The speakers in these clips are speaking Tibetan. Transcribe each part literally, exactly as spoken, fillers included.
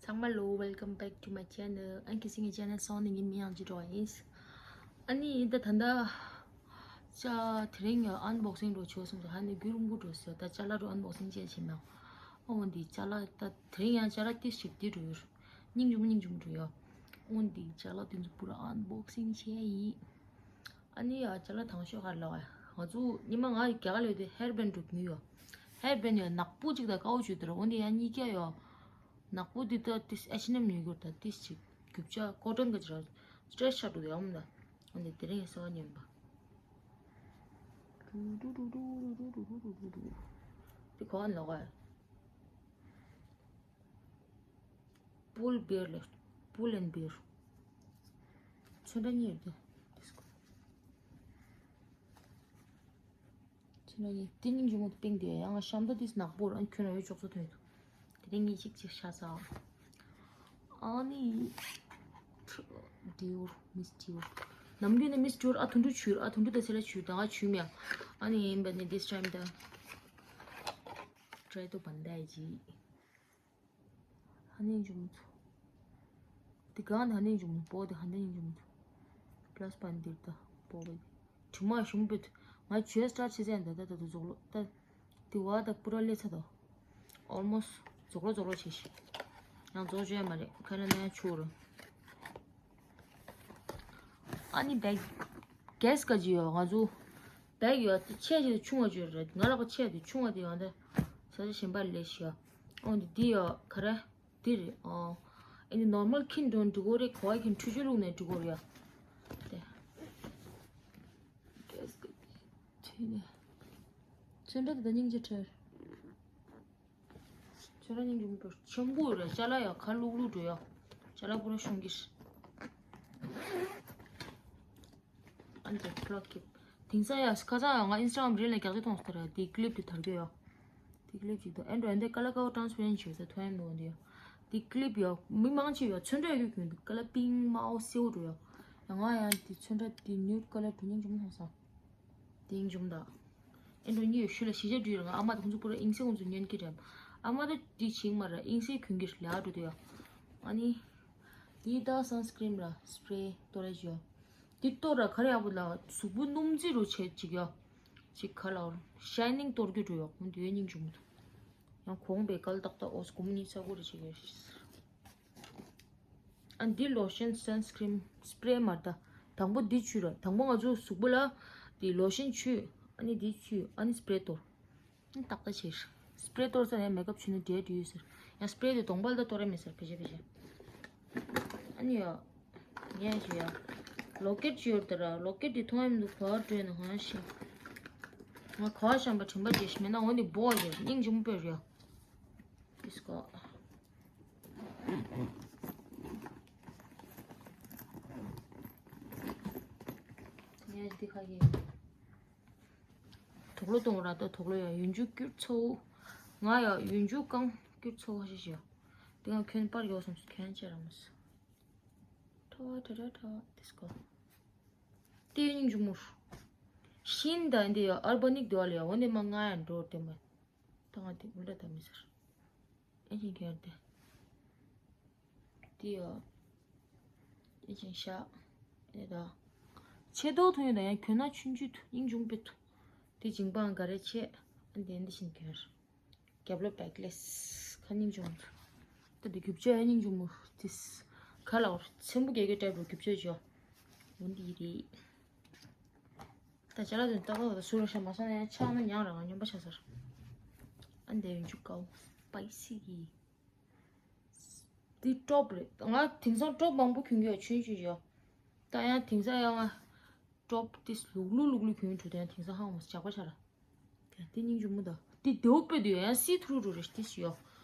ཚང་མ་ལོ། Welcome back to my channel. ཨན་ཁི་སིང་གི་ཅེ་ནལ་སོང་ནས་ངའི་མིང་ཡང་ཅི་འགྲོ་བ་ཡིན། ཨ་ནི་ད་ད་ད་ཅ་དེ་རིང་ཡང་ཨན་བོག་སིང་འགྲོ་ཆོག་སོང་ཟེར་ཧ་ནས་རྒྱུ་རུང་གུ་འགྲོ་ཟེར། ད་ཅ་ལག་རུ་ཨན་བོག་སིང་བྱས་བྱེད་མ། ཨོ་འདི་ཅ་ལག་ད་དེ་རིང་ཡང་ཅ་ལག་ཏིས་ཞིག་འདི་འགྲོ་ཡོད། སྙིང་རྗེ་མོ་སྙིང་རྗེ་མོ་འགྲོ་ཡོད། ཨོ་འདི་ཅ་ལག་དེ་ཚོ་པུ་ར་ཨན་བོག་སིང་བྱས་ཡིན། ཨ་ནི་ཡ་ཅ་ལག་དང་ཤོས་ཧར་ལ་བ། ང་ཚོ་ཉི་མ་ང་རྒྱ་གར་ལོས་དེ་ཧེར་བེན་འགྲོ་གི་ཡོད། ཧེར་བེན་ཡོད་ནག་པོ་གཅིག་དང་དཀར་པོ་གཅིག་དེ་ར་འོན་ཏེ་ཡ་གཉིས་ཀ་ཡོད། ནག་པོ་འདི་ད་ཏིས་ཨེཆ་ཨེན་ཨེམ་ཉོས་གྱུར་ད་ཏིས་ཅིག་རྒྱུ་ཆ་ཀོ་ཊོན་ག་ཅི་ར་སི་ཊྲེཆ་ཆགས་འགྲོ་དེ་ཡོད་མ་ད། འོན་ཏེ་དེ་རིང་ཡ་སོ་ཉན་པ། དེ་གོ་ཨན་ལོག་ག། Pull Bear ལ། Pull and Bear. ཚོན་ཁྲ་གཉིས་ཡོད་དེ། ཚོན་ཁྲ་གཉིས་དེ་སྙིང་རྗེ་མོ་དེ་པིང་དེ་ཡང་ཤམ་ཐབས་དེ་ནག་པོ་རང་ཁྱོད་རང་ཡོད་ཅོག་ཚོ་ཐོན་འདུག་དེ་རིང་གཉིས་གཅིག་གཅིག་ཤ་ཚ། ཨ་ནི། Dior, Miss Dior. ནམ་རྒྱུན་ནི་Miss Dior ཨ་དུང་དུ་ཆུར་ཨ་དུང་དུ་ད་ཚེ་ལ་ཆུར་ད་ང་ཆུ་མེད། ཨ་ནི་ཡིན་པ་ནི་this time ད། Try to bandai ji. ཧ་ནེ་འཇུམ་ཚོ། དེ་གང་ནི་ཧ་ནེ་འཇུམ་པོ་དེ་ཧ་ནེ་འཇུམ་ཚོ། པླ་སི་པན་དིར་ད་པོ་བེ། དྲི་མ་ཞུམ་པོད། ང་ཇུས་སི་ཊར་ཆེ་ཟན་ད་ད་ད་ད་རྫོགས་ལོ་ད། དེ་བ་ད་པུ་ར་ལེ་ཚ་ད། Almost རྫོགས་ལོ་རྫོགས་ལོ་ཆེ་ཤི། ཡང་རྫོགས་བྱོས་མ་རེད་ཁ་ན་ན་ཆུ་རུ། ཨ་ནི་བེག་གེས་ཀ་ཅི་ཡོད་ང་ཚོ། བེག་ཡོད་དེ་ཆེ་ཆེ་ཆུང་བ་ཅི་ཡོད་རེད། ང་ལ་ཁོ་ཆེ་དེ་ཆུང་བ་དེ་ཡོད་འདི། ས་ཆ་གཞན་པ་ལས་ཤི་ཡ། ཨོ་འདི་འདི་ཡོད་ག་རེ། འདི་རེད་ཨོ། ཨ་ནི་ནོར་མལ་ཁིན་འགྲོ་འགྲོ་གོ་རེད་གོ་བ་ཁིན་ཁྲུ་ཆུ་ལུག་ནས་འགྲོ་གོ་རེད་ཡ། དེ། གེས་ཀ་ཅི་ནས། ཚོན་ཁྲ་དེ་ད་སྙིང་རྗེ་ཁྲེལ། ཁྱོད་རང་སྙིང་རྗེ་མོ་འགྲོ། ཆེན་པོ་རེད་ཅ་ལག་ཡ་ཁ་ལུག་ལུག་འགྲོ་ཡ། ཅ་ལག་པུ་ར་ཤོང་གི་ཤི། ཨ་འདི་ཕ་ལག་ཀིབ། དེང་སང་ཡ་ཁ་སང་ཡ་ང་ཨིན་སི་ཊ་གྷ་རམ་རིལ་ལ་རྒྱག་ཅིག་མཐོང་སོང་ར་དེ་ཀི་ལིབ་དེ་དར་གྱི་ཡ། དེ་ཀི་ལིབ་ཅིག་དང་ཨེ་འགྲོ་ཨེ་འདི་ཀ་ལ་ཀའོ་ཊྲན་སི་པེ་རེན་ཊི་བྱོས་ས་ཐོན་ཡ་མི་འོང་དེ་ཡ། དེ་ཀི་ལིབ་ཡ་མི་མང་ཆེ་ཡ་ཚོན་ཁྲ་ཡ་གི་གྱོན་འདུག་ཀ་ལ་པིང་དམར་པོ་སེའུ་འགྲོ་ཡ། ཡ་ང་ཡ་དེ་ཚོན་ཁྲ་དེ་ནིའུ་ཌི་ཀ་ལར་འགྲོ་སྙིང་རྗེ་མོ་མཐོང་སོང་། དེ་ཡིན་འཇུམ་ད། ཨེ་འགྲོ་གཉིས་ཡོད་ཤུལ་ལ་གཞིས་ཆགས་འགྲུལ་རང་ཨ་མ་དང་ཁོང་ཚོ་པུ་ར་ཨིང་སེ་ཁོང་ཚོ་ཉན་གི་རེད། ཨ་མ་ད་དེ་བྱིང་མ་ར་ཨིང་སེ་གྱོན་གི་ལ་འགྲོ་དུ་ཡ། ཨ་ནི། དེ་ད་སན་སི་ཀི་རིན་ར་སི་པེ་རེ་གཏོར་ར་ཅི་ཡ། དེ་གཏོར་ར་ག་རེ་ཡག་པོ་ལ་གཟུགས་པོ་སྣུམ་རྩི་རུ་བྱེད་ཅིག་ཡ། ཅིག་ག་ལ་ཤའི་ནིང་གཏོར་གི་འགྲོ་ཡ་ཁོང་དེ་སྙིང་འཇུམ་ད། ཡང་གོང་པའི་སྐལ་ཏག་ཏག་ཨོ་སྒོར་མོ་གཉིས་ཚ་གོ་རེ་བྱེད་ཀྱི་རེད། ཨ་འདི་ལོ་ཤན་སན་སི་ཀི་རིན་སི་པེ་རེ་མ་རེད་ད། དང་པོ་འདི་བྱུས་ར་དང་པོ་ང་ཚོ་གཟུགས་པོ་ལ་འདི་ལོ་ཤན་བྱུས། ཨ་ནི་འདི་བྱུས་ཨ་ནི་སི་པེ་རེ་གཏོར། ཨ་ནི་ཏག་ཏག་བྱས། སི་པེ་རེ་གཏོར་ས་ཡང་མེག་ཨབ་བྱུས་ན་འབྲས་འདུས་ཟེར། ཡང་སི་པེ་རེ་དེ་གདོང་པ་ལ་ད་གཏོར་ཡ་མེད་ཟེར་ཕལ་ཆེར་ཕལ་ཆེར། ཨ་ནི་ཡ། ངས་བྱས་ཡ། ལོ་ཀེཊ་བྱས་ཡོད་ད་ར་ལོ་ཀེཊ་འདི་མཐོང་ཡ་མི་འདུག་ག་བར་འགྲོ་ཡ་ན་གང་ཤེས། ང་ག་བ་བཤམས་པ་དྲན་པ་བརྗེད་ཤི་མེད་ན་འོ་འདི་སྦོ་ཡ་སྙིང་རྗེ་མོ་དཔེ་རེད་ཡ། This got ངས་འདི་ཁ་གི། དུག་ལོ་གཏོང་ར་ད་དུག་ལོ་ཡ་ཡུན་ཇུ་སྐྱུར་ཚོ། ང་ཡ་ཡུན་ཇུ་ཀང་སྐྱུར་ཚོ་ཁ་ཤས་ཤིག་ཡ། འདི་ང་ཁྱོན་པར་ཡོད་སོང་ཁྱོན་ཅེ་ར་མོ་སི། ཁྲ་བ་ཁྲ་ཁྲ་ཁྲ་བ་དིས་ཀོ། དེ་སྙིང་རྗེ་མོ། ཤིན་ད་འདི་ཡ་ཨར་བ་ནིག་དུ་བ་ལ་ཡ་འོ་འདི་མ་ང་ཡ་འགྲོ་དེ་མ། ད་ང་དེ་མི་འདྲ་ད་མི་ཟེར། ཨེ་ཅིང་གྱོན་ཏེ། དེ་ཡོ། ཨེ་ཅིང་ཤ། ཨེ་ད། ཆེ་ཏོག་ཐུ་ཡོད་ད་ཡང་གྱོན་ན་ཆུན་ཆུད་ཐུ་སྙིང་རྗེ་པེ་ཐུ། དེ་ཇིང་པའང་ག་རེ་ཆེ། ཨ་འདི་འདི་བཞིན་གྱོན། རྒྱབ་ལོ་བེག་ལེས། ཁ་སྙིང་རྗེ་ཐུ། ད་དེ་རྒྱུ་ཆ་ཡང་སྙིང་རྗེ་མོ་དིས། ཁ་ལ་འོར་ཚེམ་བུ་རྒྱག་རྒྱུ་ཊའིབ་རུ་རྒྱུ་ཆ་ཅོ། འོ་འདི་རེད། ད་ཅ་ལག་དེ་ཏག་ཏག་ད་སུ་ར་ཤ་མ་ས་ན་ཡང་ཆག་ན་ཉང་ར་ང་སྨྱོན་པ་ཆགས་ཚར། ཨ་འདི་ཡུན་ཆུ་ཀའོ་སི་པའི་སི་གི། འདི་ཊོབ་རེད། ང་དེང་སང་ཊོབ་མང་པོ་གྱོན་གྱི་ཡོད་ཆུན་ཆུན་ཡོད། ད་ཡང་དེང་སང་ཡང་ང་ཊོབ་དེ་ལུག་ལུག་ལུག་ལུག་གྱོན་འགྲོ་དེ་ཡང་དེང་སང་ཧང་མོ་ཇག་པ་ཆགས་ར། དེ་སྙིང་རྗེ་མོ་ད། དེ་དེའུ་དཔེ་དུ་ཡང་སི་ཐུ་རུ་རུ་རེ་ཏིས་ཡོ།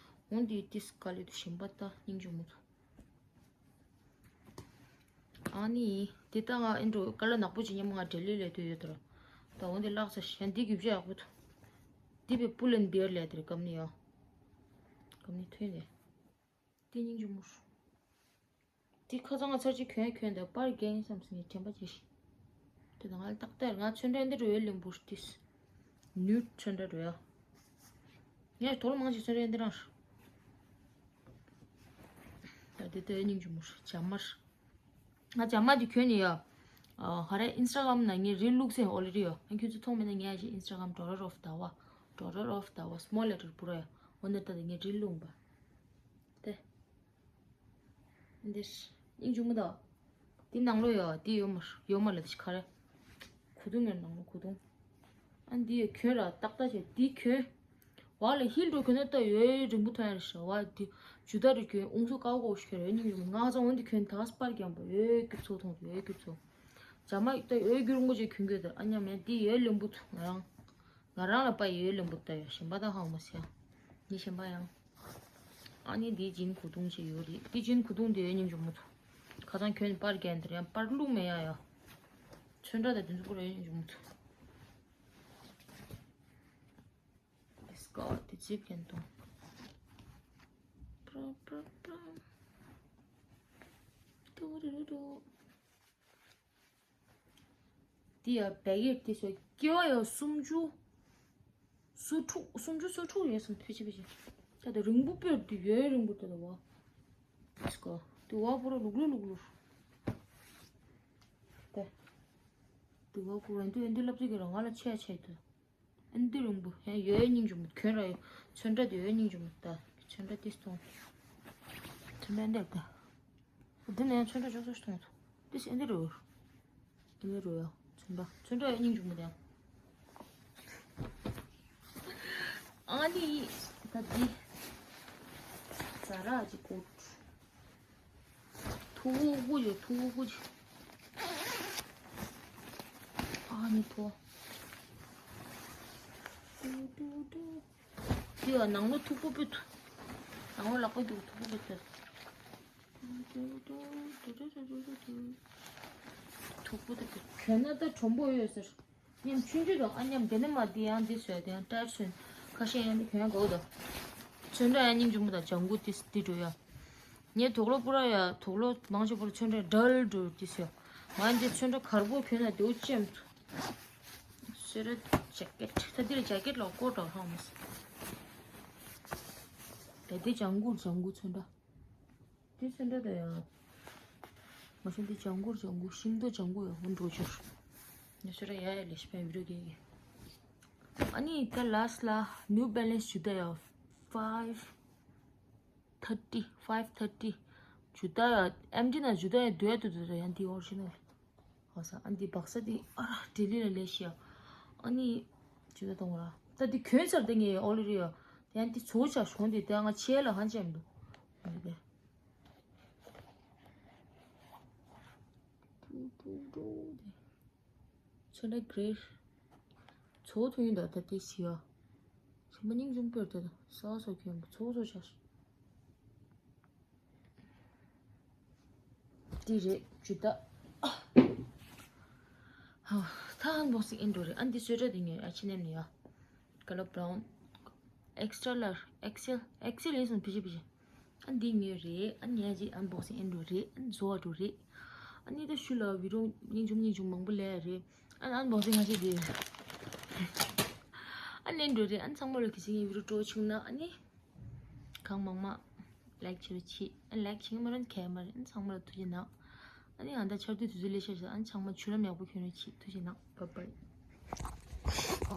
འོན་དེ་ཏིས་དཀའ་ལས་དུ་ཞིམ་པ་ད་སྙིང་རྗེ་མོ་ད། ཨ་ནི་དེ་ད་ང་ཨེ་འགྲོ་ཀ་ལ་ནག་པོ་ཅིག་མཉམ་ང་འབྲེལ་ལས་ལས་དུ་ཡོད་དོ། ད་འོན་དེ་ལག་ས་ཞན་དེ་རྒྱུ་ཆ་ཡག་པོ་ད། དེ་བས་པུ་ལེན་བེར་ལས་དེར་སྐམ་ནི་ཡོ། སྐམ་ནི་ཐོན་ནས། དེ་སྙིང་རྗེ་མོ། དེ་ཁ་ཚང་ང་ཚར་གཅིག་གྱོན་གྱོན་དེ་པར་རྒྱན་བསམ་སེ་ངས་དྲན་པ་བརྗེད་ཤི། དེ་ད་ང་ལ་ཏག་ཏག་ང་ཚོན་ཁྲ་འདི་རུ་ཡོད་ལེན་བུ་ཏིས། ནུད་ཚོན་ཁྲ་རུ་ཡ། ངས་དོལ་མང་ཞིག་ཚོན་ཁྲ་འདི་རང་ཧྲ། དེ་ལྟ་སྙིང་རྗེ་མོ་རེད། ཇ་མར། ང་ཇ་མ་དེ་གྱོན་ནས་ཡ། ཨ། ཧ་རེ་ཨིན་སི་ཊ་གྷ་རམ་ན་ངས་རིལ་བླུགས་ཟེར་ཨོ་ལེ་རེད་ཡ། ཨ། ཁྱོད་ཚོ་མཐོང་མེད་ན། ངས་ཨ་ཅེ་ཨིན་སི་ཊ་གྷ་རམ་ཌོ་ཊར་ཨོཕ་ཟླ་བ། ཌོ་ཊར་ཨོཕ་ཟླ་བ། སི་མོལ་ལེ་ཊར་པུ་ར་ཡ། འོ་ན་ད་དེ་ངས་རིལ་བླུགས་པ། དེ། འདིར། སྙིང་རྗེ་མོ་ད། འདི་ནང་ལོགས་ཡོད། འདི་ཡོད་མ་ཡོད་མ་ལ་དེ་ག་རེ། གོས་ཐུང་ངའི་ནང་ལོགས་གོས་ཐུང་། ཨ། འདི་ཡོད་གྱོན་ར་ཏག་ཏག་བྱས་འདི་གྱོན། བ་ལ་ཧིལ་འགྲོ་གྱོན་ན་ད་ཡོད་རིང་པོ་ཐོན་ཡ་རེད་ཤག། བ་འདི་ཇུ་ཏ་རེ་གྱོན་ཨུང་སུ་ཀའོ་ཀའོ་ཞིག་གྱོན་ར་ཡོད་སྙིང་རྗེ་མོ། ང་ཚོ་འོན་ཏེ་གྱོན་ད་སྤར་རྒྱང་པོ་ཡོད་རྒྱུ་ཚོ་མཐོང་དུ་ཡོད་རྒྱུ་ཚོ། ཇ་མ་ད་ཡོད་རྒྱུ་རིང་པོ་ཅིག་གྱོན་གྱི་ད། ཨ་མཉམ་ཡང་འདི་ཡོད་ལེན་པོ་ཐུ་ང་རང་། ང་རང་ལ་པ་ཡོད་ལེན་པོ་ལྟ་ཡ་གཞན་པ་ད་ཧ་མ་སེ་ཡ། ནི་གཞན་པ་ཡང་། ཨ་ནི་འདི་ཇིན་གོས་ཐུང་ཅིག་ཡོད་རེད། འདི་ཇིན་གོས་ཐུང་འདི་ཡོད་སྙིང་རྗེ་མོ་ཐུ། ཁ་སང་གྱོན་པར་རྒྱན་འདིར་ཡང་པར་བླུགས་མེད་ཡ་ཡ། ཚོན་ཁྲ་དང་འདི་ཚོ་པར་ཡོད་སྙིང་རྗེ་མོ་ཐུ། Let's go. འདི་ཇིབ་རྒྱན་ཐུང་། པྲ་པྲ་པྲ། ཏུ་རུ་རུ་རུ། འདི་ཡ་བེ་གེ་ཊི་དེ་ཚོ་སྐྱེ་བ་ཡ་སུམ་ཅུ། སོ་དྲུག་སུམ་ཅུ་སོ་དྲུག་ཡོད་སམ། ཕལ་ཆེར་ཕལ་ཆེར། ད་ལྟ་རིང་པོ་དཔེར་འདི་ཡོད་རིང་པོ་ད་ལྟ་བ། ལེཊ་སི་གོ། འདི་བ་པོ་ར་ལུག་ལུག་ལུག་ལུག། ད། འདི་བ་པོ་ར་འདི་འདི་ལབ་ཙི་གི་ར་ང་ལ་ཆེ་ཆེ་ད། ཨ་འདི་རིང་པོ་ཡང་ཡོད་སྙིང་རྗེ་མོ། གྱོན་ར་ཡོད། ཚོན་ཁྲ་དེ་ཡོད་སྙིང་རྗེ་མོ། ད་ཚོན་ཁྲ་དེ་སྟོང་། ཚོན་ཁྲ་འདི་ད། འདི་ནས་ཚོན་ཁྲ་ཅོག་ཅོག་སྟོང་ཐུ། དེ་སེ་འདི་རུ། འདི་རུ་ཡོད་ཚོན་ཁྲ། ཚོན་ཁྲ་ཡོད་སྙིང་རྗེ་མོ་དེ་ཡང་། ཨ་ནི་ད་འདི། ཛ་ར་ཅིག་གོ། ཐུ་བོ་ཀུ་ཅིག་ཐུ་བོ་ཀུ་ཅིག་ཨ་ནི་ཐོ། ཏུ་ཏུ་ཏུ། དེ་ཡང་ནང་ལོགས་མཐུག་པོ་པོ་ཐུ། ནང་ལོགས་ལག་པ་རྒྱུག་མཐུག་པོ་པོ་ཐུ། མཐུག་པོ་ཐུ་ཐུ། གྱོན་ན་ད་གྲུང་པོ་ཡོད་ཟེར། མཉམ་ཆུང་ཆུང་དང་ཨ་མཉམ་དེ་ནས་མ་དེ་ཡང་དེ་བཟོས་དེ་ཡང་ཏྲེར་སོན་ཁ་ཤས་ཡང་དེ་གྱོན་དགོས་དོ། ཚོན་ཁྲ་ཡང་སྙིང་རྗེ་མོ་དང་ལྗང་གུ་དེ་དེ་འགྲོ་ཡ། ངའི་དུག་ལོག་པུ་ར་ཡ་དུག་ལོག་མང་ཆེ་པོ་ཚོན་ཁྲ་ཌལ་འགྲོ་དེ་བཟོས། ང་འདི་ཚོན་ཁྲ་གར་པོ་གྱོན་ན་དེའུ་ཅེམ་ཐུ། སེ་ར་ཇེ་ཀེཊ་ད་འདིར་ཇེ་ཀེཊ་ལོག་ཀོ་ཊ་ཧོང་མོ་སི། དེ་དེ་ལྗང་གུ་ལྗང་གུ་ཚོན་ཁྲ། དེ་ཚོན་ཁྲ་དེ་ཡང་། མ་གཞི་འདི་ལྗང་གུ་ལྗང་གུ་ཤིང་ཏོག་ལྗང་གུ་ཡོད་ཧོན་འགྲོ་ཆོར། ངས་ཚོན་ཁྲ་ཡ་ཡ་ལས་ཤི་པའི་བི་རོ་དེ་གི། ཨ་ནི་ད་ལ་སི་ལ་ནིའུ་བེ་ལེན་སི་ཇུ་ཏ་ཡ་ཕའིབ་ཐར་ཊི། ཕའིབ་ཐར་ཊི། ཇུ་ཏ་ཡ་ཨེམ་ཌི་ན་ཇུ་ཏ་ཡ་དུ་ཡ་དུ་དུ་ཡང་འདི་ཨོ་རི་ཇི་ནལ། ཧོ་ས། ཨ་འདི་བག་ས་འདི་ཨ་ར་ལྡི་ལི་ལ་ལས་ཤི་ཡ། ཨ་ནི་ཇུ་ཏ་གཏོང་བ་ར། ད་འདི་གྱོན་ཚར་ཏེ་ངས་ཨོ་ལེ་རི་ཡ། ཡང་འདི་ཚོ་ཆ་ཤོང་འདི་ད་ང་ཆེ་ལ་ཧ་ཅང་མི་འདུག་ཨ་འདི་ཏུ་ཏུ་ཏུ་འདི། ཚོན་ཁྲ་གི་རེད། ཚོ་ཐུང་ཡིན་ད་ད་དེ་ཞི་ཡ། ཚོ་མ་སྙིང་རྗེ་པོ་དཔེར་དེ་ད་ས་སོ་གྱོན་པ་ཚོ་ཚོ་ཆ། འདི་རེད་ཇུ་ཏ། ཧ། ད་ཨན་བོག་སིང་ཨེན་ཌྲོ་རེད། ཨ་འདི་སུ་ཝེ་ཊར་འདི་ཉོས་ཨ་ཆི་ནེམ་ནི་ཡ། ཀ་ལར་བྷ་རའུན། ཨེག་སི་ཊ་ལར་ཨེག་སི་ཨེལ་ཨེག་སི་ཨེལ་ཡིན་སོང་ཕི་ཤི་ཕི་ཤི། ཨ་འདི་ཉོས་རེད། ཨ་ཉོས་ཅིག་ཨན་བོག་སིང་ཨེན་ཌྲོ་རེད། ཨ་བཟོ་བ་འགྲོ་རེད། ཨ་ནི་ད་ཤུ་ལ་བི་རོ་སྙིང་རྗེ་སྙིང་རྗེ་མང་པོ་ལས་རེད། ཨ་ཨན་བོག་སིང་ང་ཆེ་རེད། ཨ་ལེན་འགྲོ་རེད། ཨ་ཚང་མ་ལ་གི་སི་ངའི་བི་རོ་སྤྲོ་ཆུང་ན་ཨ་ནི། གང་མང་མང་། ལའིག་བྱེད་རོགས་བྱེད། ཨ་ལའིག་བྱེད་ཀྱི་མ་རེད་ཁྱད་མ་རེད། ཨ་ཚང་མ་ལ་ཐུགས་རྗེ་གནང་། ཨ་ནི་ཨ་ད་ཆར་དུས་དུས་ཚོད་ལས་ཤར་ཤག་ཨ་ཚང་མ་ཆུ་ལམ་ཡག་པོ་གྱོན་རོགས་བྱེད། ཐུགས་རྗེ་གནང་། བཱའི་བཱའི།